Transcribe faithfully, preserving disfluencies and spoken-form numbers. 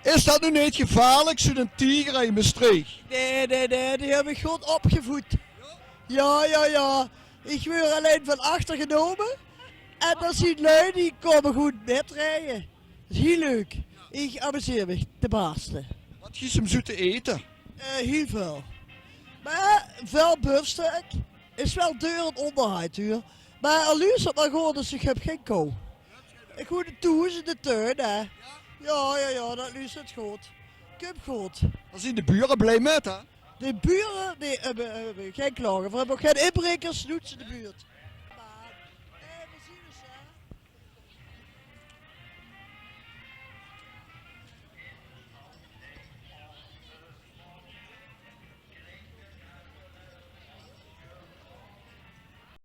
Is dat noe neet gevaarlik, zoe'n tieger in Mestreech? Nae, nae, nae, die höb ich good opgevoed. Jao, jao, jao. Ich waer allein van achter genómme. En dao zien lui die kómme good mitrieje. Dat is hiel leuk. Ich amuseer mich de baarste. Wat geis se 'm zoe te ete? Eh, hiel väöl. Mer väöl böfstök. Is waal duur in óngerhoud, huur. Mer luuster mer good, dus ich höb gein koe. Ich woon thoes in de tuin, hè. Jao, jao, jao, dat luustert good. Kump good. Dao zien de bure blie mit, hè? De bure, die höbbe, höbbe gein klage. Veer höbbe ouch gein inbrekers, noets in de buurt.